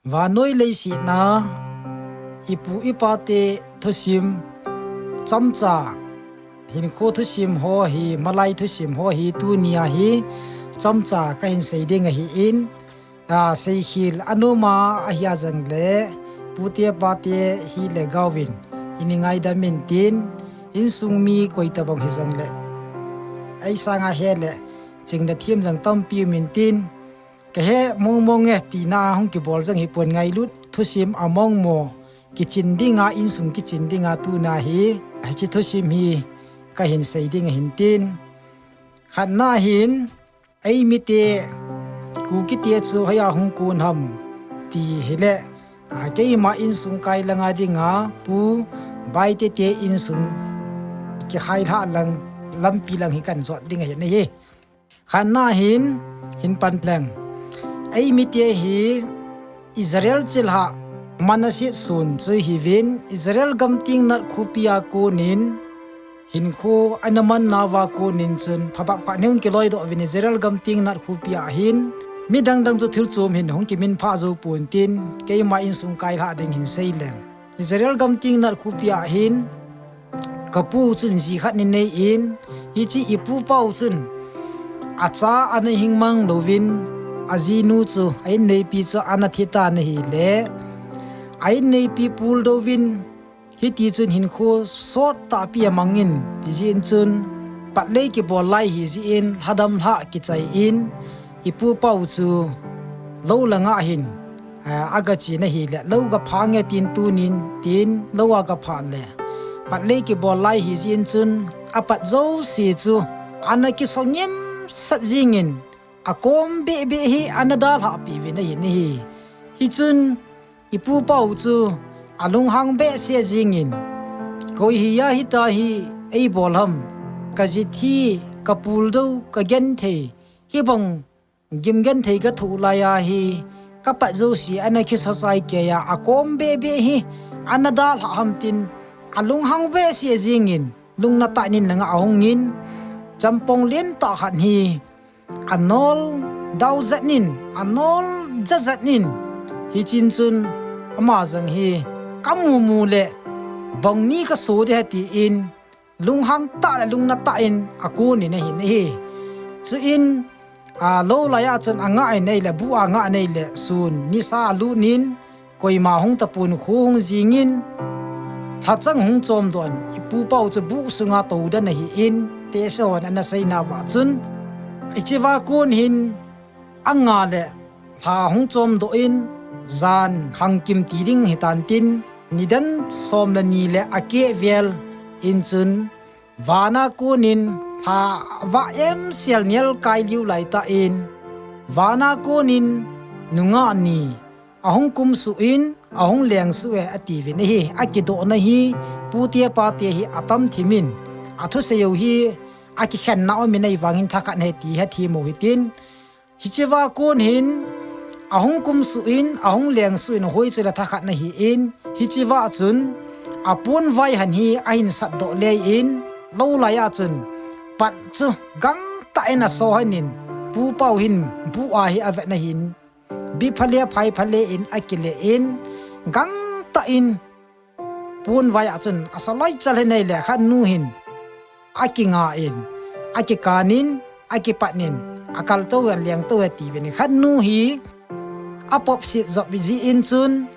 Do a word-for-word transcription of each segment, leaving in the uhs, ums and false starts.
Vannoi leiset a ipu ipate thusim, chomcha hinkho thusim ho hi, malai thusim ho hi tunia hi chomcha kahin sei ding ahin, a, seikhel anoma ahi jongle, pute pate hile gaovin, ini ngaidam intin, insung mi koitabang hijongle, eisanga hele chingna thim jong tampi um intin, kahe mong mong e tina hung kibol jong hipon, ngailut thusim among mo, kichin dinga, insung kichin dinga tuna hi, hiche thusim hi kahin sei ding ahin tin. Khatna hin, eimite, Kukite chu hoiya hung kon ham ti hile, a, keima insung kai langa dinga Pu Baite te insung kikhailhah lang, lampi lang hi kahin jot ding ahin ahi. Khatna hin, hin pan leng, eimite hi Israel chilhah Manasseh sun chu hiuvin, Israel gamting nat khopia konin hinkho ana mannauva konin chun phabep khat hung kiloidoh uvin, Israel gamting nat khopia hin midang dang chu thil chom hin hung kiminphah jou pontin, keima insung kailhah ding hin sei leng, Israel gamting nat khopia hin kapu chun ji khat anei in, hiche ipu pau chun acha ana hing mang louvin, ajinu chu, a inneipi chu ana thi tan ahile, a inneipi puldouvin, hitichun hinkho sot tahpi amangin, hijeh in chun, patlei kibol lai hijeh in, lhadam lhah kichai in, ipu pau chu lou langa hin, a, agache in ahile, lou gaphah nge tin tunin, tin lou agaphah le, patlei kibol lai hijeh in chun, apat jouse chu ana kiso ngimsat jengin, akom behbeh hi ana dalhah peh uvin ahin ahi. Hichun, ipu pau chu alunghang behseh jengin, koi hiya hitia hi eibol ham, kaji thi, kapuldou, kagenthei, hibang gimgenthei kathoh laiya hi, kapat jouse ana kiso chai keiya, akom behbeh hi ana dalhah ham tin, alunghang behseh jengin, lungna tah in langa ahungin, champong lentah khat hi anol dau jat in, anol ja jat in, hichun chun ama jong hi kamu mu le bong ni kaso ding ahi tin, lunghang tah le lungna tah in akonin ahin ahi. Chuin, a, lou laiya chun angah in ahile, bu angah in ahile, sun nisa alut in, koima hung tapon, kho hung jingin, lhachang hung chomdoh in, ipu pau chu bu sunga toudoh in ahin, tehse hon ana seinauva chun, hichea kon hin, angah le lha hung chomdoh in, jan khangkim ti ding hitan tin, nidan som le ni le akeh vel in chun, vana konin lha vah emsel nelkai liu laitah in, vana konin nungah ni ahung kumsuh in, ahung lengsuh e, atiuvin ahi. Akidohna hi pute pate hi atam thimin, athusei u hi akikhenna umin ahivangin thakhat ahi ti hethem u hitin, hichea kon hin ahung kumsuh in, ahung lengsuh in, hoi chule thakhat ahin, hichea chun aponvai han hi ahin satdoh le in, lou laiya chun pat chu gangtah in aso han in, pu pau hin bu a hi avet ahin, bi phale phai phale in akile in, gangtah in ponvai a chun asoloi chal hin ahile, khatnu hin akinga in, akikan in, akipat in, akaltou e, alengtou e, atiuvin ahi. Khatnu hi apopset jop jeh in chun,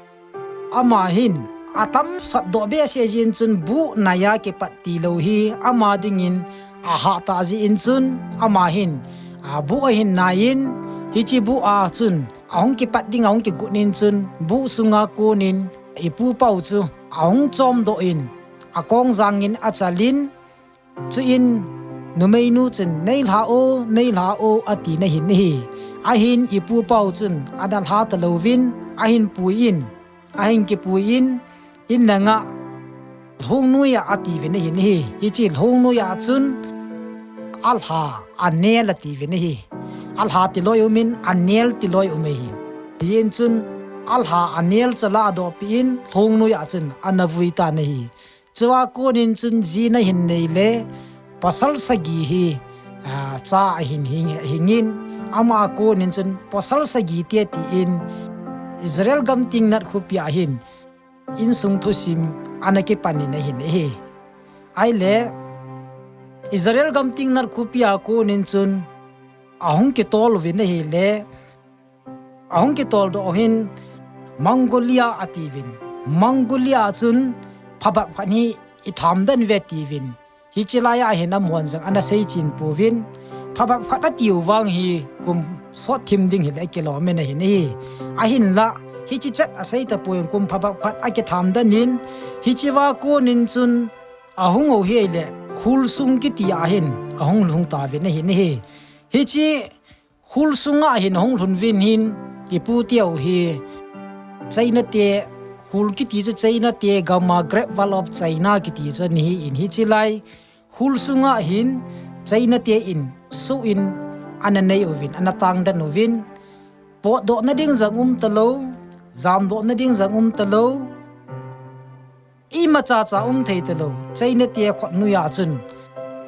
ama hin atam satdoh behseh jeh in chun, bu naiya kipat tilou hi ama dingin ahah tah jeh in chun, ama hin, a, bu ahin nai in, hiche bu a chun ahung kipat ding ahung kigot in chun, bu sunga konin ipu pau chu ahung chomdoh in, akong jangin achal in, chuin numeinu chun, neilha o, neilha o, atin ahin ahi. Ahin ipu pau chun ana lha talouvin, ahin pui in, ahin kipui in, in langa lhong noiya atiuvin ahin ahi. Hiche lhong noiya chun alha anel atiuvin ahi. Alha tiloi umin, anel tiloi um ahi. Hijeh in chun alha anel chu aladohpeh in, lhong noiya chun ana vui tan ahi. Chua konin chun jina hin nei le, pasal sagi hi, a, cha ahin hing, hingin, ama konin chun pasal sagi te tin, Israel gam tingnat khopi a hin insung thusim ana kipan in ahin ahi. Ahile Israel gam tingnat khopi a konin chun ahung kitol uvin ahile, ahung kitol doh hin Mongolia atiuvin. Mongolia chun phabep khat hi i tham den ve tiuvin. Hiche lai a hin amahon jong ana seichen pouvin. Phabep khat atiu vang hi kum sot thim ding hile kilom in ahin ahi. Ahinla hiche chet asei tapon kum phabep khat akitham den in, hiche va konin chun ahung u hile Khulsung kiti a hin ahung lhung tauvin ahin ahi. Hiche Khulsung a hin ahung lhun uvin hin, ipu teu hi China te, Khul kiti chu China te gam a Great Wall of China kiti chu ana hi in, hiche lai Khulsung a hin China te in soh in ana nei uvin, ana tang den uvin. Potdoh na ding jong um talou, jamdoh na ding jong um talou. Imacha cha um thei talou, China te khut noiya chun.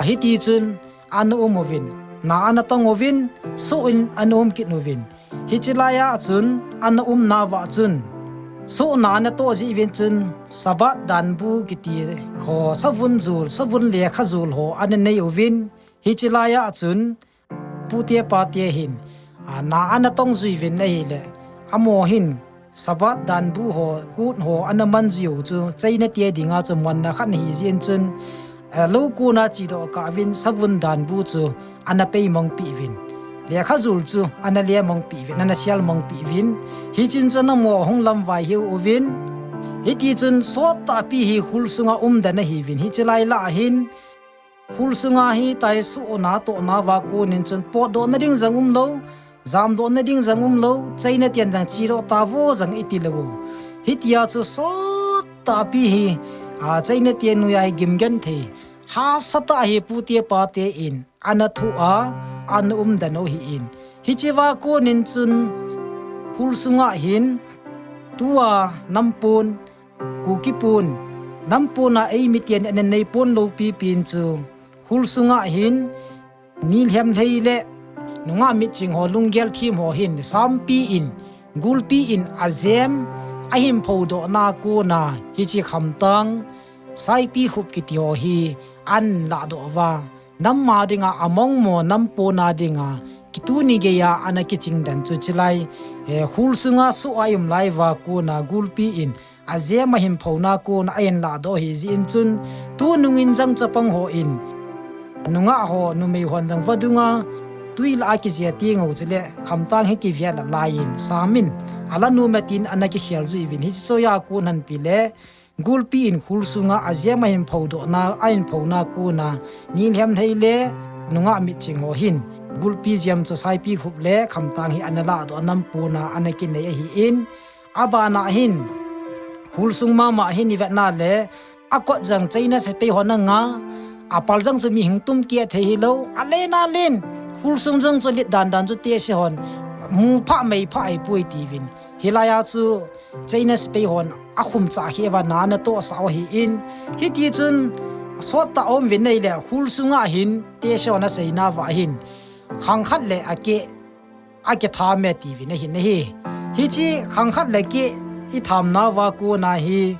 Hiti chun ana um uvin, na ana tong uvin, soh in ana um kit uvin. Hiche lai a chun ana umna va chun, soh na ana toh jeh uvin chun, Sabbath danbu kiti ho, savun jul, savun lekha jul ho ana nei uvin. Hiche lai a chun, pute pate hin, a, na ana tong jui uvin ahile, amaho hin Sabbath danbu ho, kut ho ana man jui u chu China te dinga chu manna khat ahi jeh in chun, a, lou kona chedoh kah uvin savun danbu chu ana pei mang pi uvin. Lekha jul chu ana le mang pi uvin, ana sel mang pi uvin. Hichun chun amaho hung lamvai hiu uvin. Hiti chun sot tahpi hi Khulsung a um den ahiuvin. Hiche lai lah a hin Khulsung a hi tai soh na toh na va konin chun potdoh na ding jong um lou, jamdoh na ding jong um lou, China ten jong chedoh tavo jong iti lou. Hitia chu sot tahpi hi, a, China te noiya hi gim genthei, hahsa tah hi pute pate in ana thoh a, ana um den u ahi in. Hiche va konin chun Khulsung a hin tua nam pon, Kuki pon, nam pon a eimi ten ana nei pon lou pipi in chu, Khulsung a hin, nilhem lhei le nungah mitching ho, lunggel thim ho hin, sampi in, gulpi in, ajem, ahin phodoh na kona, hiche Khamtang, Saipikhup kiti ho hi, ana lahdoh uva. Nam a dinga among mo, nam pon a dinga, kituni geiya ana kiching den chu hiche lai, eh, Khulsung a soh a i um lai va kona gulpi in, ajem ahin pho na kona ahin lahdoh ahi jeh in chun, tunung in jong chapang hon, nungah ho, numei hon jong vadung a, tui lah a kije teng u chule, Khamtang hi kive lah lai in, sam in, ala nom e tin ana kikhel jui uvin, hiche choi a kon ahin pe le, gulpi in Khulsung a ajem ahin phodoh na, ahin pho na kona, nilhem lhei le, nungah mitching ho hin, gulpi jem chu Saipikhup le Khamtang hi ana lahdoh a nam pon a ana kinei ahi in, abana hin, Khulsung mama hin i vet na le, akot jong China sepai hon anga, apal jong chu mi hing tum keh thei hilou, alen alen, Khulsung jong chu lit dan dan chu tese hon, mu phah mei phah ahipoi tiuvin. Hilai a chu China sepai hon akhum chah kheh uva na ana tohsah u ahi in. Hiti chun sot tah um uvin ahile Khulsung a hin tese hon asei na va hin khang khat le akeh akitham e tiuvin ahin ahi. Hiche khang khat le keh i tham na va kona hi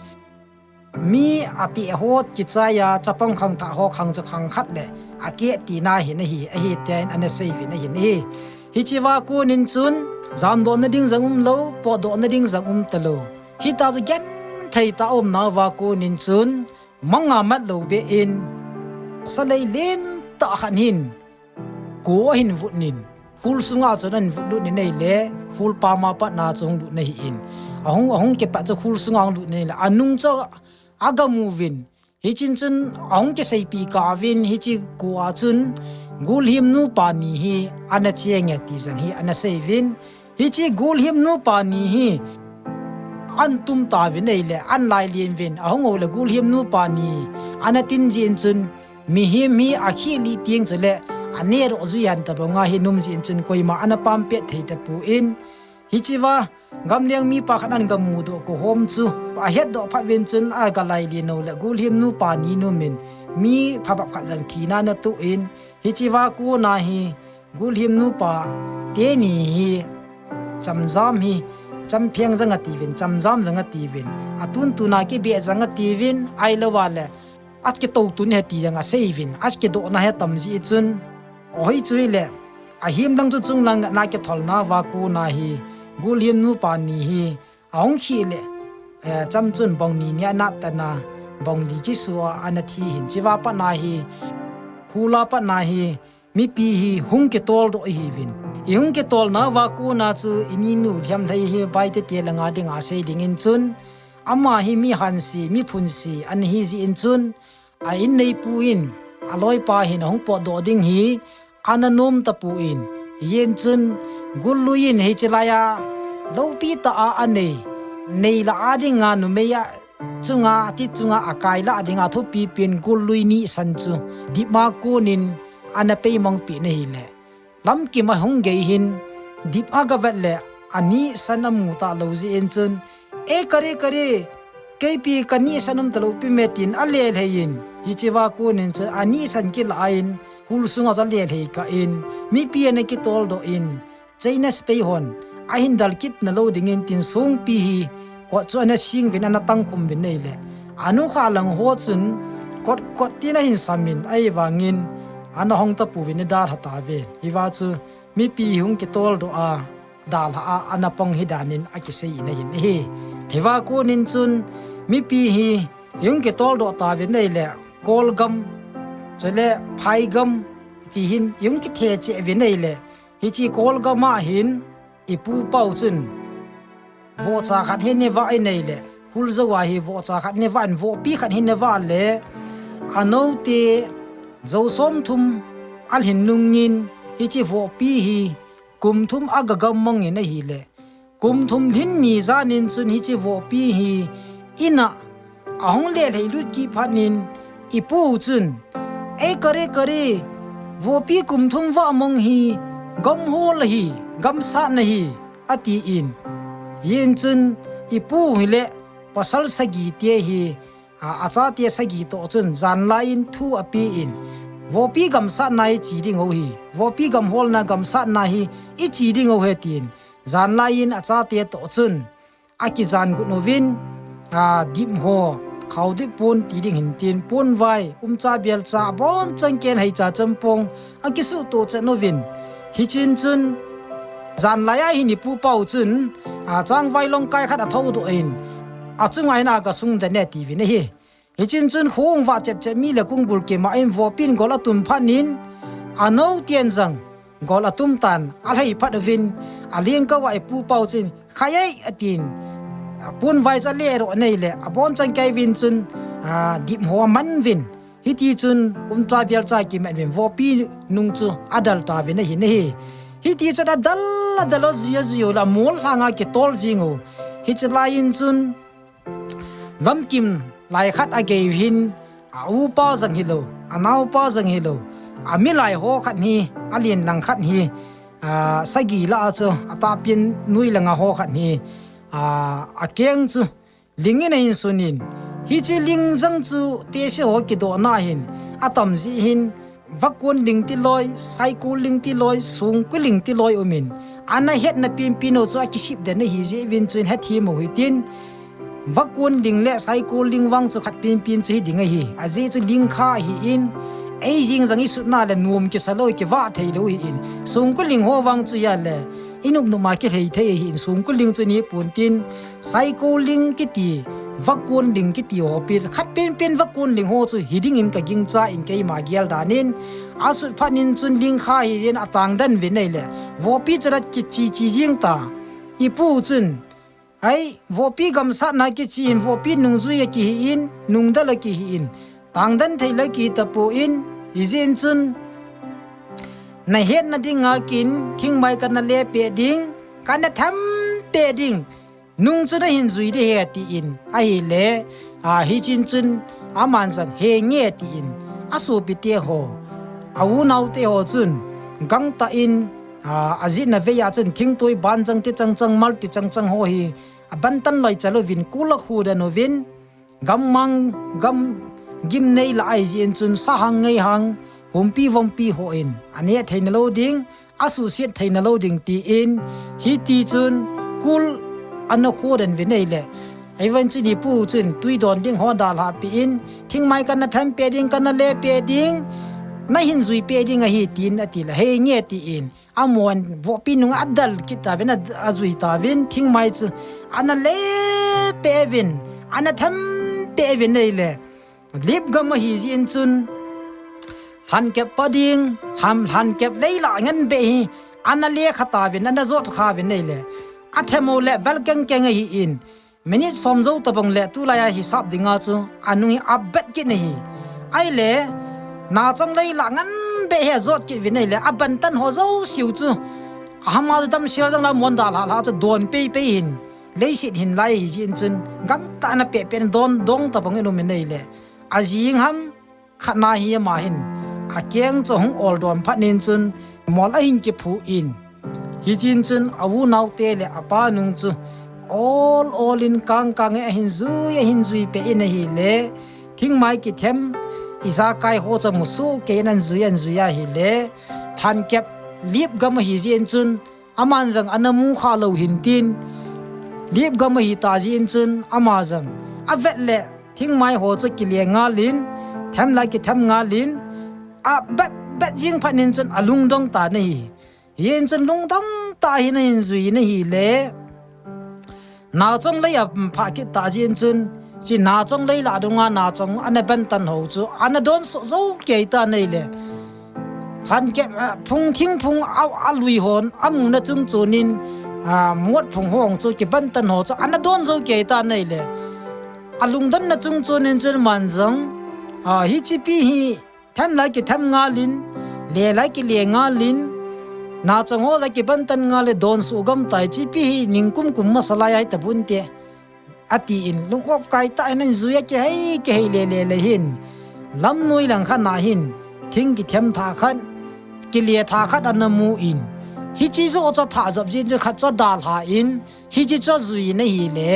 mi ateh ho kichai a, chapang khangthah ho khang chu khang khat le akeh tina ahin ahi, ahi tin ana sei uvin ahin ahi. Hiche va konin chun, jamdoh na ding jong um lou, potdoh na ding jong um talou. Hita chu genthei tah a um na va konin chun, manga mat lou beh in, salei len tah khat hin, ko ahin vut in, Khulsung a chun ahin vut lut in ahile, Khul pam a pat na chu hung lut in ahi in. Ahung, ahung kipat chu Khulsung a hung lut in ahile, anung chu aga mu uvin. Hichun chun ahung kiseipi kah uvin, hiche ko a chun, Gulhim nupa ni hi ana cheng e ti jong hi ana sei uvin. Hiche Gulhim nupa ni hi ana tum tauvin ahile, ana lailin uvin, ahung u le Gulhim nupa ni ana tin jeh in chun, mihem hi akhih lih teng chule, aneh doh jui hen tabang a hi um jeh in chun koima ana pam pet thei tapon. Hiche va, gamleng mipa khat ana ga mudoh ko hom chu, ahet doh phat uvin chun aga lailin u le Gulhim nupa ni um in, mi phabep khat jong thina ana toh in, hiche va kona hi, Gulhim nupa teni hi, chamjam hi, champheng jang atiuvin, chamjam jang atiuvin, atuntun a kibeh jang atiuvin, ahilou le, akitou tun ahi ti jang aseiyuvin, akidohna hi atam jeh chun, ohi chu hile, ahim lang chu chunglang na kitholna uva kona hi, gulhim nupa ni hi, ahung khih le, eh, cham chun bong ni ni anat tan a, bong li kisu a ana thi hin, hichea pat na hi, khula pat na hi, mipi hi hung kitoldoh ihiuvin. Ihung kitolna uva kona chu ininu Lhiamlhei hi Baite te langa dinga sei dingin chun, ama hi mi hanse, mi phunse ana hi jeh in chun, a in neipu in, aloipa hin ahung potdoh ding hi, ana nom tapon, hijeh chun, gullui in hiche laiya, loupi tah a anei, nei lah a dinga numei a, chunga, ati chunga akai lah dinga thupi pen gullui nihsan chu, dip a konin, ana peimang peh in ahile. Lamkim ahung gei hin, dip a gavet le, anihsan amu talou jeh in chun, "E kare kare, keipi kanihsan um talou pi me," tin alelhei in, hichea konin chun anihsan kilah in, khul sunga chu alelhei kah in, mipi ana kitoldoh in, China sepai hon, ahin dal kit nalou dingin tin songpi hi, kot chu ana sing uvin ana tangkhum uvin ahile. Anukha lang ho chun, kot kot tin ahin samin, ahivangin, ana hong tapouvin adalha tauvin. Hiva chu, mipi hung kitoldoh a, dalha a, ana pang hi danin akisei in ahin ahi. Hiva konin chun, mipi hi, ihung kitoldoh tauvin ahile, Kolgam, chule Phaigam, ti hin, ihung kithe cheh uvin ahile, hiche Kolgam a hin, ipupa u chun, vohcha khat hi ana vah in ahile, khul jou a hi vohcha khat ana vah in, vohpi khat hi ana vah le, anoute, jou somthum alhin nungin, hiche vohpi hi, kum thum agagam mangin ahile, kum thum lhin ni janin chun hiche vohpi hi, in a, ahung lelhei lut kit phatnin, ipu u chun, "E kare kare, vohpi kum thum vah mang hi, gamhol ahi, gamsatna ahi," atin. Hijeh chun, ipu u hile, pasal sagi te hi, a, achate sagi toh chun, janlai in thu apen, "Vohpi gamsatna hi iche ding u ahi, vohpi gamholna gamsatna hi iche ding u ahi," tin, janlai in achate toh chun, akijan got uvin, a, dip ho, khaodip pon ti ding hin tin, ponvai, umcha belcha, abonchan ken haicha champong, akisuhtoh chet uvin. Hichun chun, janlai a hin ipupa u chun, a, changvai longkai khat athoudoh in, achunga hin agasung den e tiuvin ahi. Hichun chun khong vah chepchep mi le kongbul kima in vohpin gol atum phatnin, anouten jang, gol atum tan, alhai phat uvin, alengkah uva ipupa u chun, "Khai ei," atin, ponvai chu aledoh in ahile, abonchan kei uvin chun, a, dip ho aman uvin. Hitichun, umcha belcha kimat uvin, vohpi nung chu adal tauvin ahi nahi. Hitichun adal, adal u ajui, ajui u le amol lhanga kitol jing u. Hiche lai in chun, lamkim lai khat agei u hin, a upa jong hilou, anaopa jong hilou, amilai ho khat hi, alen lang khat hi, a, sagi lah a chu, atahpen noi langa ho khat hi, a, akeng chu, ling in ahin sun in, hiche ling jong chu, tehse ho kidohna hin, atam jeh hin, Vakon ling tiloi, Saikol ling tiloi, Songkol ling tiloi um in, ana hetna penpen u chu akisip den ahi jeh uvin chun hethem u hitin, Vakon ling le Saikol ling vang chu khat penpen chu hiding ahi, ajeh chu ling kha ahin, ei jeng jong isutna le nom kisa lou, kivah thei lou ahin, Songkol ling ho vang chu ahile, inop nop ma kilhei thei ahin, Songkol ling chu nipon tin, Saikol ling kiti, Vakon ling kiti ho pi, khat penpen Vakon ling ho chu hiding in kagingcha in keima gel dan in, asut phat in chun ling kha ahin atang den uvin ahile, vohpi chu adat kiche che jeng ta. Ipu chun, ai, vohpi gamsatna kiche in, vohpi nungjui akihi in, nungdal akihi in, tang den thei lou kihi tapon, hijeh in chun, nahetna dinga kin, thingmai kana lepeh ding, kana thampeh ding, nung chu nahin jui ding ahi tin, ahile, a, hichun chun, aman jong henge tin, asopi te ho, a unau te ho chun, gangtah in, a, ajihna vei a chun, thingtui ban jang ti chang chang, mal ti chang chang ho hi, abantan loi chal uvin, kul akhu den uvin, Gammang, gam gimnei lah ahi jeh in chun sahang ngeihang, humpi vompi ho in, aneh theina lou ding, asuhset theina lou ding tin, hitichun kul ana khudan ve nei le. Eivan chu ni pu chun tui don ding ho dalha pi in, thingmai kana them pe ding, kana le pe ding, na hin zui pe ding ahi tin ati le, hei nge ti in. Amon vopi nung adal kit ta vin, a, azui ta vin, thingmai chu ana le pe vin, ana them pe vin nei le. Lip gam ahi ji in chun, lhan kep pa ding, lhan, lhan kep leila ngen be hi, ana le kha ta vin, ana zot kha vin nei le. A themo le vel keng keng ahi in, minute som zo tabang le tulai a hisap dinga chu, anung hi abet kit nei hi. Ai le, na chong leila ngen be hi zot kit vin nei le, a ban tan ho zo siu chu. Ahama chu dam sial jang la mon dalha la chu don pei pei hin. Leisit hin lai hi ji in chun, gangtah na pe pe don dong tabang in um in nei le. A jing ham, khat na hi ama hin. A keng chu hung ol don phat nin chun, mol a hin kiphu in. Hi ji in chun, a u nau te le a pa nung chu, ol ol in kang kang e a hin zui, a hin zui pe in ahi le. Thingmai kithem, ijakai ho chu musu ke in an zui, an zui ahi le. Lhan kep, lip gam ahi ji in chun, aman jang ana mu kha lo hin tin, lip gam ahi ta ji in chun, ama jang, a vet le, thingmai ho chu kile ngal in, them la kithem ngal in, a bet, bet jing phat nin chun, a lungdong ta nei hi. Hi in chun lungdong ta hi na hin zui nei hi le, na chong lei a pha kit ta ji in chun, chi na chong lei la dunga na chong ana ban tan ho chu, ana don so zo kei ta nei le. Lhan kep, ah, phung thing phung a, a lui hon, a mu na chung chunin, ah, muat phung hong chu kiban tan ho chu, ana don zo kei ta nei le. A lungdon na chung chunin chun man jang, ah, hi chi pi hi, them lai kithem ngal in, le lai kile ngal in, na chong ho lai kiban tan ngal le don su gam tai chi pi hi, ning kum kum masa lai ai ta bun te. Ati in, lung op kai ta in an zui a kihei, kihei le le le hin. Lam nui lang khat na hin, thing kithem tha khat, kile tha khat ana mu in. Hi chi zo cho tha zop jin chu khat cho dalha in, hi chi cho zui nei hi le.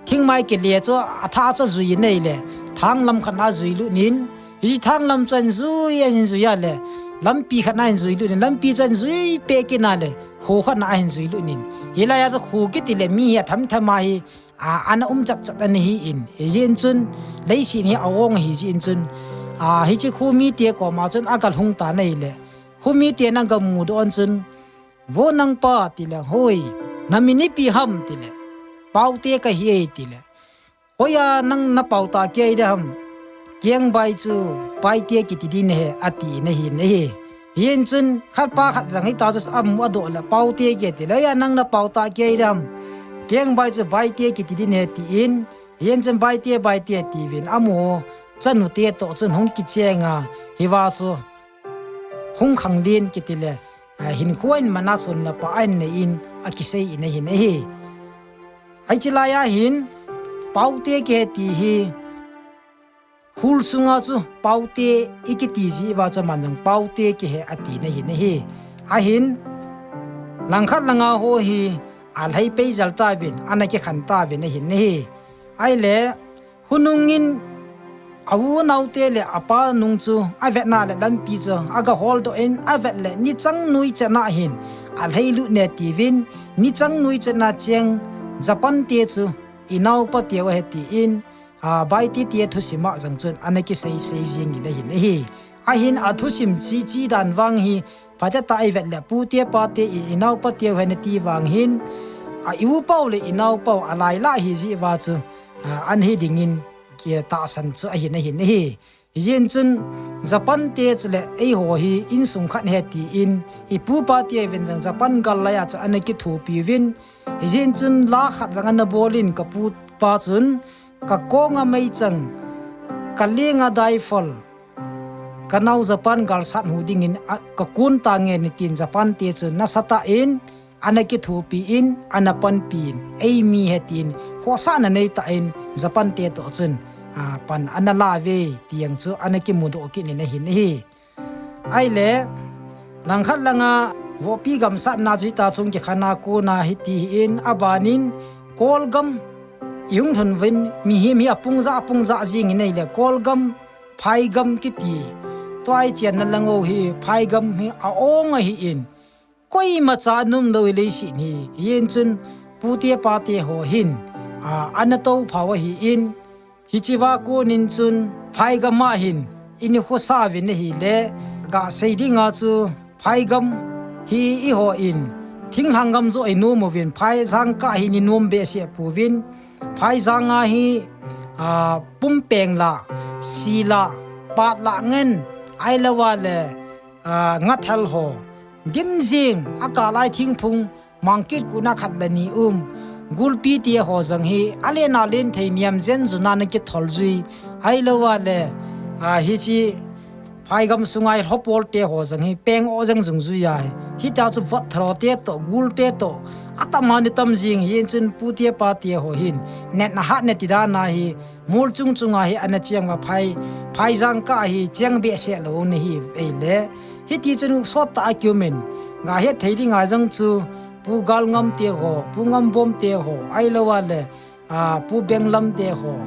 Thingmai kile cho a tha cho zui nei le. Thang lam khat na zui lu nin. Hi thang lam cho an zui, an zui a le. Lampi khat na an zui lu nin. Lampi cho an zui pe kina le. Khu khat na an zui lu nin. Hi lai a cho khu kiti le mi hi a tham tham a hi. A, ana um chap chap ana hi in. Hi ji in chun, leisin hi a ong hi ji in chun. A, hi chi khu mi te koma chun a gal hung ta nei le. Khu mi te na ga mu do an chun. Vo nang pa ti le, hoi. Na min ipi ham ti le. Pau te ka hi e ti le. Hoi a nang na pau ta ke ai de ham. Kiang bai chu, pai te kiti din he, ati na hi na hi. Hi in chun, khat pa khat jang hi ta chu am a do le, pau te ke ti le, hoi a nang na pau ta ke ai de ham. Kiang bai chu, bai te kiti din he ti in, hi in chun bai te, bai te ti vin, amu, chanu te to chun hung kicheng a, hi va chu, hung khang lin kiti le, a, hin khuan mana sun la pa an nei in, a kisei in a hin a hi. Ai chi lai a hin, pau te ke ti hi, Khul sunga chu paute i kiti ji va chu man jong paute kihe ati na hin ahi. Ahin, langkhat langa ho hi, a lhai pei jal tauvin, ana kikhen tauvin ahin ahi. Ahile, hunungin, a u naute le a pa nung chu, a vetna le lampi chu, a ga holdoh in, a vet le, nichang nuichatna hin, a lhai lut ne tiuvin, nichang nuichatna cheng, Japan te chu, i naopa teu ahi tin, a, Baite te thusim a jong chun ana kisei sei jing in ahin ahi. Ahin a thusim chi chi dan vang hi, phatah a i vet le pute pate i, i naopa teu ahi nati vang hin, a, i upa u le i naopa u a lai lah hi ji va chu, a, ana hi dingin kitahsan chu ahin ahin ahi. Hijeh chun Japan te chule eiho hi insung khat ahi tin, i pu pa te uvin jong Japan gal lai a chu ana kithopi uvin. Hijeh chun la khat jong ana bol in ka pu pa chun, ka kong a meichang, ka leng a daifal, ka nao Japan gal sat hu dingin a, ka kon tange nitin Japan te chun nasatah in, ana kithopi in, ana panpi in, eimi ahi tin, khohsahna neitah in, Japan te toh chun, a, pan ana la uve, ti jong chu ana kimudoh kit in ahin ahi. Ahile, langkhat langa, vohpi gam satna chu hita chung kikhen a kona hiti hin, abanin, Kolgam, i hung lhun uvin, mihem hi apung jah, apung jah jing in ahile, Kolgam, Phaigam kiti, tua i chenna lang u hi, Phaigam hi a ong ahin, koima cha nom lou hi leiset hi. Hijeh chun pute pate ho hin, a, ana tophau ahin, hichea konin chun phaigam a hin ini khosa uvin ahile, gasei dinga chu phaigam hi eihon thinglhang gam joh inom uvin, phaijang kah hi inom behseh pouvin, phaijang a hi, a, pumpeng la, si la, pat la ngen, ahilouva le, a, ngathal ho, dimjing, akah lai thingphung, mangkit kuna khat le ni um, gulpi te ho jong hi, alen alen thei niam jen juna ana kithol jui, ahilouva le, a, hiche, phaigam sunga hi lhopol te ho jong hi, peng o jeng jung jui ahi. Hitia chu vot tharo te toh, gul te toh, atam a ni tam jing hin chun pute pate ho hin, net na hat ne ti dan ahi, mol chung chunga hi ana cheng uva phai, phaijang kah hi cheng behseh lou ana hi eile. Hiti chun sot tah a kium in, gahet thei dinga jong chu, Pu Galngam te ho, Pu Ngambom te ho, ahilouva le, a, Pu Benglam te ho,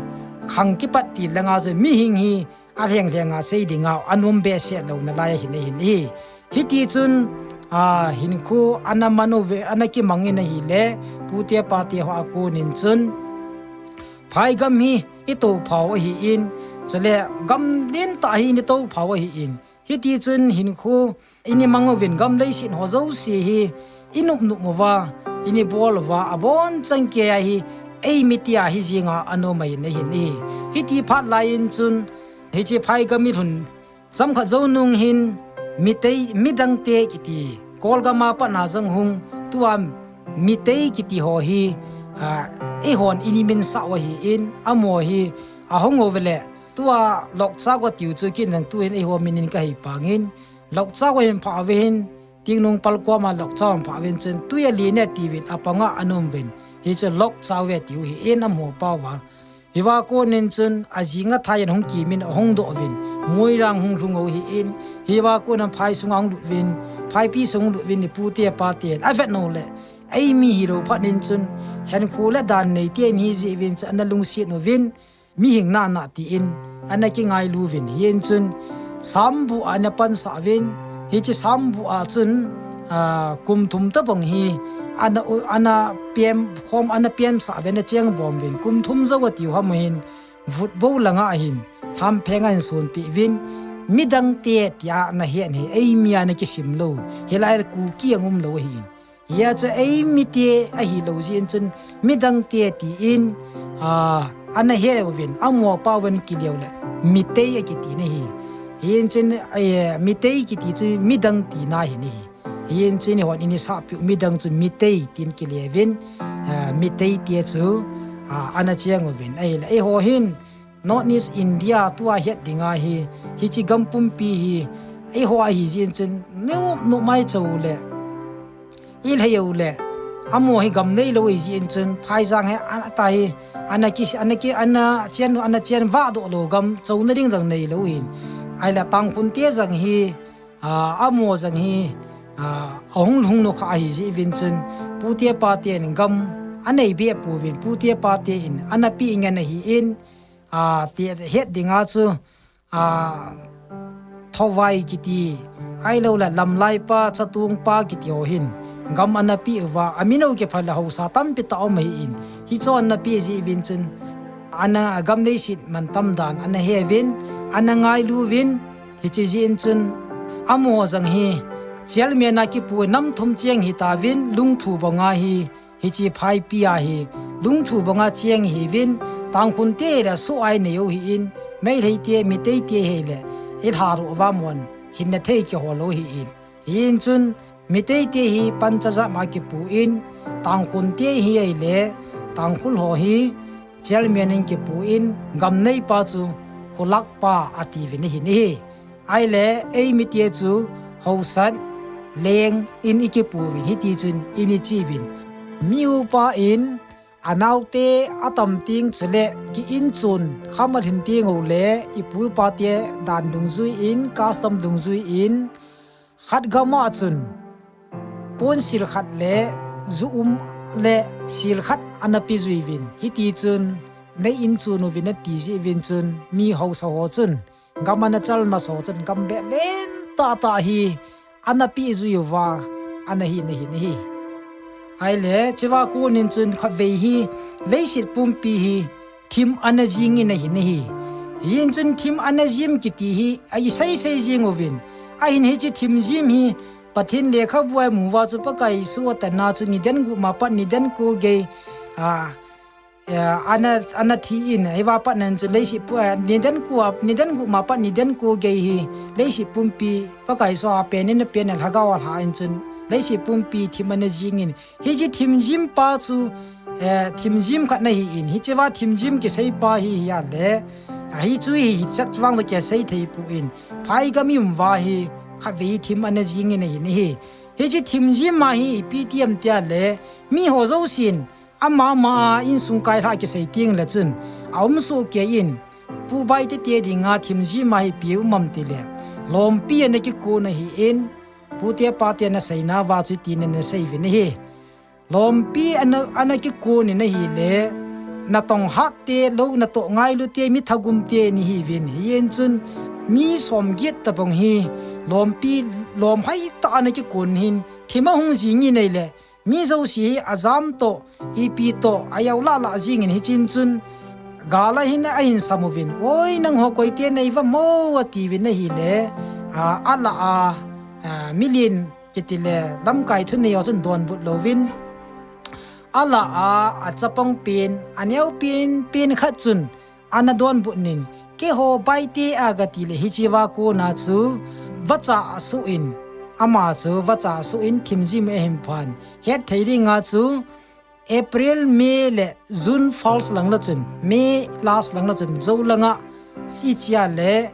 khang kipat til langa chu mihing hi, alheng lhenga sei dinga, anom behseh lou nalai ahin ahin ahi. Hiti chun, a, hinkho ana man uve, ana kimang in ahile, pute pate ho a konin chun, phaigam hi itophau ahin, chule gam lentah hi ini tophau ahin. Hiti chun hinkho ini mang uvin gam leiset ho jouse hi inop nop uva, ini bol uva, abonchan kei a hi eimi tia hi jinga anom ahin ahin ahi. Hiti phat lai in chun, hiche phaigam ilhun chomkhat jou nung hin, Meitei, midang te kiti, Kolgam a pat na jong hung, tua Meitei kiti ho hi, a, eihon ini minsah u ahin, amaho hi, ahung uve le, tua Lokchau atiu chu kin jong tuhin eiho minin kahe pangin, Lokchau ahin phah uve hin, Tingnung pal koma Lokchau ahin phah uvin chun, tui a len e tiuvin, apanga ana um uvin, hichu Lokchau ve tiu ahin amaho pao uva. Hiva konin chun ajing athai in hung kimin ahung doh uvin, Moirang hung lhung u ahin, hiva konin phai sunga hung lut uvin, phaipi sung hung lut uvin, ni pute paten avet u le, eimi hilou phat in chun, hinkho le dan nei te in hi jeh uvin chun ana lungset uvin, mihing nana tin ana kingailu uvin, hin chun, Sambu ana pansah uvin, hiche Sambu a chun, a, kum thum tabang hi ana, ana pem khom, ana pemsah uvin, ana cheng bom uvin, kum thum jou atiu ham u hin, Vutbou langa hin, lhampheng ahin sonpeh uvin, midang te tia ana het hi, eimi a ana kisim lou, hilai Kuki a um lou ahin. Hia chu eimi te ahilou jeh in chun, midang te tin, a, ana het uvin, amaho pao uvin kile u le, Meitei akiti na ahi. Hin chun, a, Meitei kiti chu midang tina ahi na ahi. Hin chun eihon ini sahpeh u midang chu Meitei tin kile uvin, a, Meitei te chu, a, ana cheng uvin. Ahile, eiho hin, North East India tua het dinga hi, hiche gam pumpi hi, eiho ahi jeh in chun, nop nop mai chou le, ilhei u le, amaho hi gam neilou ahi jeh in chun, phaijang hi, a, ata hi, ana ki, ana ki, ana chen, ana chen vah doh lou gam, chouna ding jong neilou hin. Ahile Tangkhul te jong hi, a, amaho jong hi, a, ahung lhung nu kha ahi jeh uvin chun, pute paten gam anei be pouvin, pute paten ana peh ngen ahin, a, ti het dinga chu, a, Thawai kiti, ahilou le Lamlaipa, Chatungpa kiti ho hin, gam ana peh uva, amin u kiphal le haosa tampi tah um ahin, hichu ana peh jeh uvin chun, ana gam leiset mantam dan ana he uvin, ana ngailu uvin, hiche jeh in chun, amaho jong hi, chairman a kipu nam thum cheng hitauvin, Lungthu banga hi, hiche phaipi a hi, Lungthu banga cheng hiuvin, Tangkhul te le suh a inei u ahin, Meitei te, Meitei te hile, ilha lou uva mon, hinna thei kihol lou ahin. Hin chun, Meitei te hi Panchajam a kipun, Tangkhul te hi ahile, Tangkhul ho hi chairman in kipun, gam neipa chu Khulakpa atiuvin ahi nahi. Ahile, eimi te chu Haosat, Leng in ikipu uvin, hiti chun ini chi uvin. Mi upa in, anaote atam teng chule ki-inchon kham alhin teng ule, ipu ipa te dan dungjui in, custom dungjui in, khat gam a chun, ponsil khat le, ju um le, sil khat ana pe jui uvin. Hiti chun, nei inchon uvin ati jeh uvin chun, mi haosa ho chun, gam ana chal masa ho chun, gam beh lentah tah hi, ana pe jui uva, ana hi, ana hi, ana hi. Ahile, cheva konin chun khatvei hi, leiset pumpi hi, thim ana jingin ahi nahi. Hichun thim ana jing kiti hi, a isei sei jing uvin. Ahin hiche thim jing hi, Pathen lekhabu a imu uva chu Pakai Jesu atana chu nidan gup ma pat nidan ko gei, a, a, ana, ana thi in, hiva pat nan chu leiset pu-, a, nidan ko a, nidan gup ma pat nidan ko gei hi, leiset pumpi, Pakai Jesu a pen in a pen a lhagao a lha in chun, leiset pumpi thim ana jingin, Hiche thim jing pa chu, eh, thim jing khat ana hi in. Hicheva thim jing kisei pa hi, hi ale. A hi chu hi, hi chat vang le kisei thei poi. Phai gam ium uva hi, khatvei thim ana jingin ahi nahi. Hiche thim jing ma hi, ipi ti ham ti ale. Mi ho jousen, ama ma a insung kai lha kisei teng le chun. A um soh kei in. Pu Baite te dinga thim jing ma hi ipi um ham ti le. Lompi ana kikon ahi in. Pu te pa te ana seina uva chu tin ana sei uvin ahi. Lompi ana, ana kikon in ahile, natong hat te, lou natoh ngailu te, mi thagum te ana hi uvin. Hichun, mi som get tabang hi, lompi, lom hai tah ana kikon in, thim ahung jingin ahile, mi jouse hi ajam toh, ipi toh, ayau lah lah jingin hichun chun, gal a hin ahin sam uvin. Oi, nangho koite nei uvam o, ati uvin ahile, a, alah a, a, milen, Kiti le, lamkai thunei ho chun donbut louvin. Alah a, achapang pen, aneo pen, pen khat chun, ana donbut in, keiho Baite a kati le hicheva kona chu, vacha asuh in, ama chu vacha asuh in thim jing ahin phan. Hetthei dinga chu, April, May le June first lang le chun, May last lang le chun, jou langa, ichia le,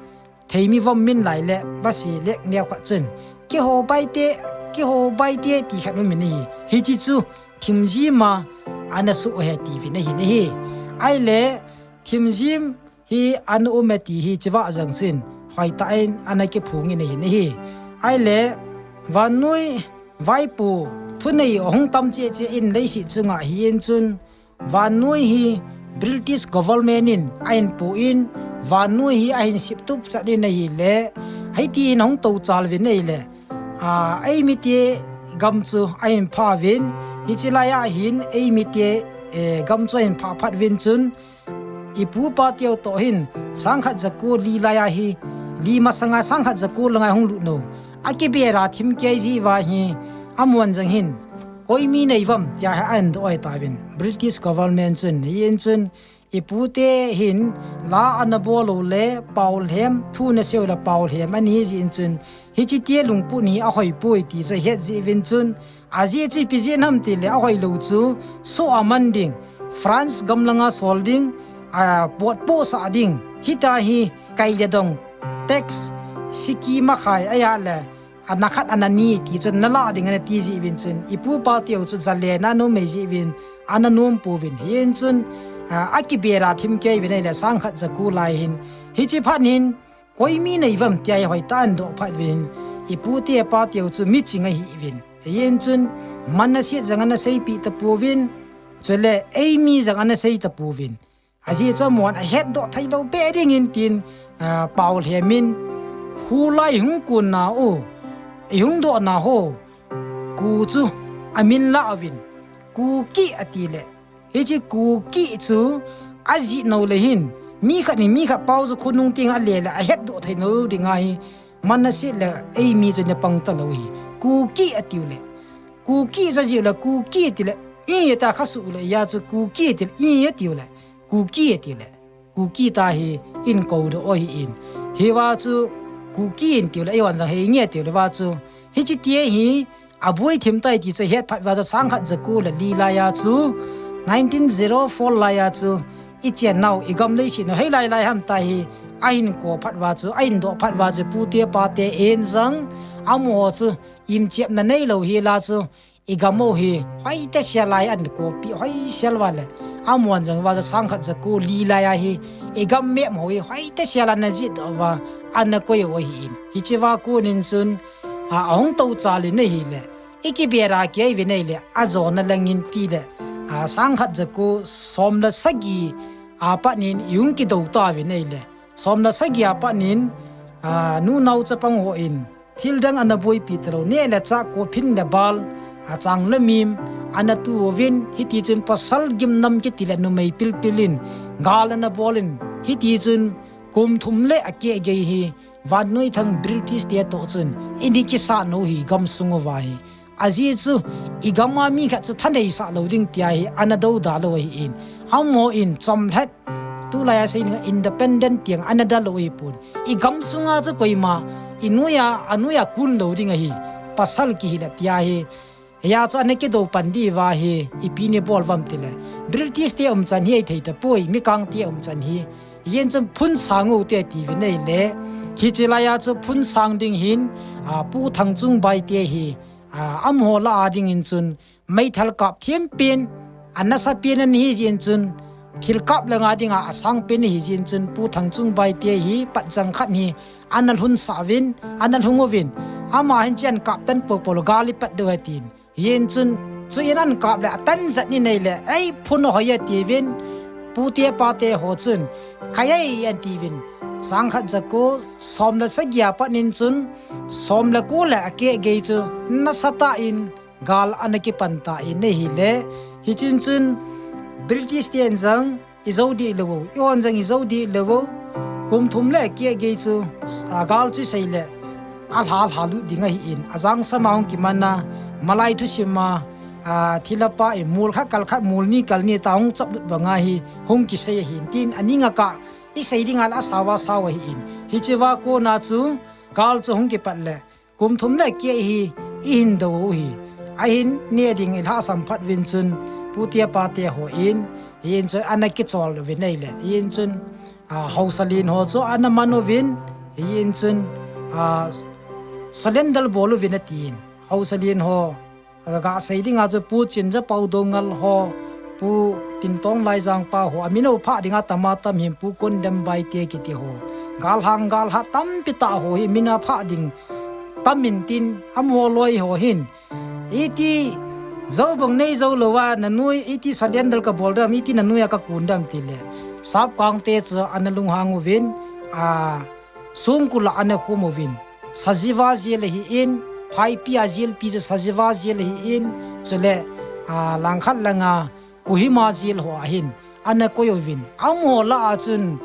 theimi vom min lai le, vasi le, neo khat chun, keiho Baite, keiho Baite ti khat um in ahi, hiche chu, thim jing ma, ana suh e ti uvin ahi nahi. Ahile, thim jing hi ana um e ti hi cheva jang chun, hoitah in ana kiphong in ahi nahi. Ahile, vannoi, vaipo, thunei ahung tam cheh cheh in leiset chunga hichun, vannoi hi British government in ahin po in, vannoi hi ahin siptup chat in ahile, hiti in ahung touchal uvin ahile, a, eimite gam chu ahin pha uvin, hiche lai a hin eimite, eh, gam chu ahin pha phat uvin chun, Ipu ipa teu toh hin, sangkhat jako li lai a hi, li masanga sangkhat jako langa hung lut nau. Akibera thim kei ji uva hi, amun jang hin, koi mi nei uvam, tia hi ahin doh tauvin. British government chun, hichun, ipu te hin, la ana bol u le, pao lhem, thu ana sei u le, pao lhem, ana hi jin chun, hiche te lungput hi ahoi poi ti chu ahet ji uvin chun, Ajeh chu ipi jeh ham tile ahoi lou chu, soh a man ding, France gam langa sol ding, a, potpoh sah ding, hitia hi kai le dong, tax, siki makhai, ahile, ana khat ana ni ti chun ana lah ding ana ti ji uvin chun, ipu ipa teu chu jale na nom mei ji uvin, ana nom pouvin, hichun, a, akibera thim kei uvin ahile sangkhat jako lai hin, hiche phat hin, Koi mi nei uvam tia hi hoitah in adoh phat uvin, ipu te ipa teu chu miching ahi uvin. Hichun, Manasseh jong ana seipeh tapouvin, chule eimi jong ana sei tapouvin. Ajeh chu amun ahetdoh thei lou beh dingin tin, a, pao lhem in, khu lai hung kon nau, ihung doh nau ho, Ku chu amin la uvin, Kuki ati le. Hiche Kuki chu ajih nau le hin, mi khat in mi khat pao chu khonung teng a le le ahetdoh thei lou ding ahi, Manasseh le eimi chu ana pang talou hi. Kuki atiu le. Kuki chu ajih le, Kuki ati le. I ta kha su le, ya chu Kuki ati le, i atiu le. Kuki ati le. Kuki ta hi in kou doh ahi in. Hiva chu Kuki in tiu le eiho jong hei nge tiu le va chu. Hiche tia hi aboi thim tai ti chu het phat va chu sangkhat jako le li lai a chu nineteen zero four lai a chu i chen nau i gam leiset u hei lai lai ham ta hi ahin kou phat va chu ahin doh phat va chu pu te pa te in jong amaho chu imchepna neilou hi la chu I gam u hi, hoitah sel a ana kopi, hoi sel uva le. Amun jong uva chu sangkhat jako li lai a hi, i gam map ho hi, hoitah sel a ana jih doh uva, ana koi u ahi in. Hiche uva kon in chun, a, ahung tou chal in ahile. I kibera kei uvin ahile, ajona lang in ti le. A, sangkhat jako som le sagi, a, pat in i hung kidou tauvin ahile. Som le sagi a pat in, a, nu nao chapang ho in. Thil dang ana boipi talou, neh le chah, kophin le bal, a chang le mim, ana tu uvin, hiti chun pasal gimnam kiti le numei pilpil in gal ana bol in, hiti chun kum thum le akeh gei hi vannoi thang British te toh chun ini kisat nau hi gamsung uva hi. Ajeh chu igam a mi khat chu thaneisah lou ding tia hi ana dou da lou ahi in. Amaho in chomlhat tulai a sei ning independent tiang ana da lou ahi pon. Igam sunga chu koima inoi a, anoi a kun lou ding ahi. Pasal kihi le tia hi. Hia chu ana kidou pan diu va hi, ipi ni bol vam ti le. British te umchan hi ei thei tapoi, mikang te umchan hi. Yen chun phun sang u te ti vin ei le. Hichi lai a chu phun sang ding hin, a, Pu Thangchungbai te hi, a, amaho lah a ding in chun, meithal kap thiam pen, a nasa pen ana hi jin chun, thil kap le nga ding a, a sang pen hi jin chun, Pu Thangchungbai te hi, patjang khat hi, ana lhun sa uvin, ana lhung uvin. Ama hin chian kap tan popo lo gal i pat dou atin. Yen chun, chu in an kap le atan jat ni nei le, ei phun hoi ati vin, pu te pa te ho chun, khai ei an ti vin. Sang khat ja ko, som le sagi a pat nin chun, som le ko le akeh gei chu, nasa tah in, gal ana kipan ta in nei hi le, hi chin chun, British te an jang, i jo dih lou u, i hon jang i jo dih lou u. Kum thum le keh gei chu, a, gal chu i sei le, a lha lha lut ding ahi in, a jang sama hung kiman a, malai thusim a, a, thilha pa i mul khat kal khat mul ni kal ni ta hung chap lut banga hi, hung kisei ahi in tin, a ning a kah, i sei ding a la a sao a sao ahi in. Hichi va kona chu, gal chu hung kipat le, kum thum le keh hi, i hin dou u hi. A hin ne ding i lhasam phat vin chun, pu te pa te ho in, i in chun ana kichol vin ei le, i in chun, a, Haosalin ho chu ana man uvin, i in chun, a, surrender bol uvin atin. Haosalin ho, a, ga sei ding a chu Pu Chinjapau Doungel ho, Pu Tintong Laijang pa ho, a min u phah ding a tam a tam hin Pu Kondembai te kiti ho. Gal hang gal ha tampi tah ho hi min a phah ding tam in tin, amaho loi ho hin. Iti jo bang nei jo lou a, na nui, iti surrender ka bol dam, iti na nui a ka kun dam ti le. Sap kang te chu ana lunghang uvin, a, sungkul a ana khum uvin. Sajiva jail ahi in, phaipi a jail pi chu Sajiva jail ahi in, chule, a, langkhat langa, Kohima jail ho a hin, ana koi uvin. Amaho lah a chun,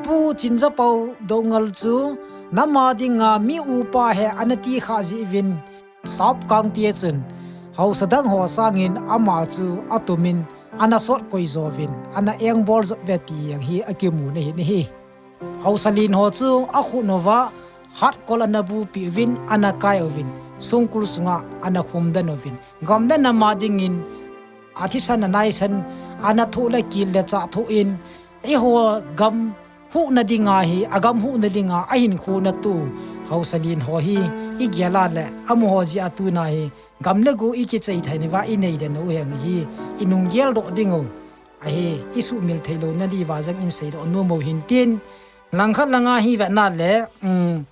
Pu Chinjapau Doungel chu, nam a ding a mi upa he ana ti kha ji vin. Sap kang te chun, Haosa dang ho sangin ama chu atum in, ana sot koi jo vin, ana eng bol jop ve ti ang hi a kimu na hi ni hi. Haosalin ho chu a khut nova, khat kol ana bu pi uvin, ana kai uvin, sungkul sunga ana khum den uvin. Gam le nam a ding in, a thisan a naisan, ana thu le kil le cha thu in, i ho gam huhna ding a hi, a gam huhna ding a, a hin khu na tu. Haosalin ho hi, i gel a le, amaho ji a tu na hi, gam le gu i kichai thai ni va i nei den u heng hi, i nung gel doh ding u. Ahi, i sumil thei lou na di va jang in sei doh nu mo hin tin. Langkhat langa hi ve na le, um,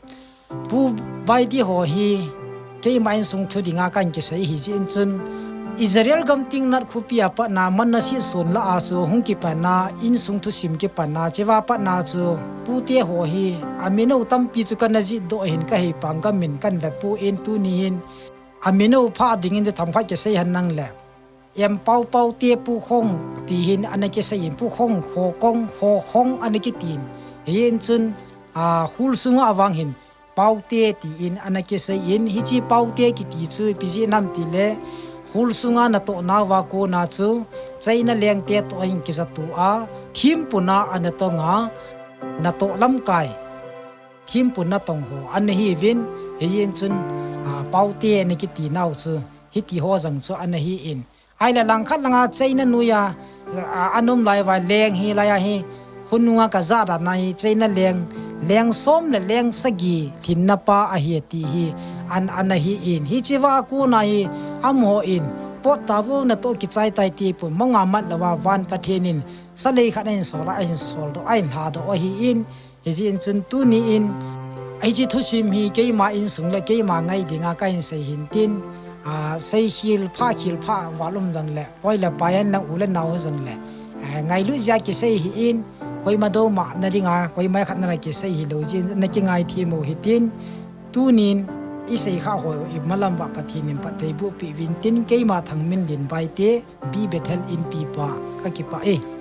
Pu Baidi ho hi, keima insung thu ding a kan kisei hi ji in chun. Israel gam ting nat khupi a pat na man na si sun la a chu hung kipan na, insung thusim kipan na, chiva pat na chu, pu te ho hi, a min u tampi chu kan a ji doh hin ka hei pang ka min kan ve pu in tu ni hin. A min u phah ding in tham khat kisei han nang le. Em Pau Pau te Pu Khong ti hin ana kisei in Pu Khong Kho Kong Kho Khong ana kitin. Hi in chun, a, khul sunga vang hin Pau te ti in ana kisei in hichi Pau te kiti chu ipi ji nam ti le khul sunga na toh na va ko na chu China leng te toh hin kisa tu a thim puna ana tong a na toh lam kai. Thim puna tong ho ana hi vin hi in chun, a, Pau te ana kiti nau chu hiti ho jang chu ana hi in. Ai le langkhat langa China nuia, a, a num lai vai leng hi lai a hi, hun nunga ka ja da na hi China leng, leng som le leng sagi thin na pa a hi ti hi, an, ana hi in. Hichi va ku na hi, am ho in, pot ta vu na to kichai tai ti pu, mong a mat la va van Pathen in, sa lei khat a in sol a, a in sol do, a in hla do, a hi in, Hi ji in chun tu ni in, hichi thusim hi keima insung le keima ngai dinga ka in sei hin tin, a, sei khil pha khil pha valum jang le, poi le pai an na u le nau jang le, a, ngai lu ja kisei hi in, koima do ma na dinga, koima khat na kisei hi lo ji in, na kingai thi mo hi tin, tu nin, Isei kha ho imalam uva Pathen in phatthei boh peh uvin tin, keima Thangminlen Baite, B Bethel Inpi pa, kakipah e.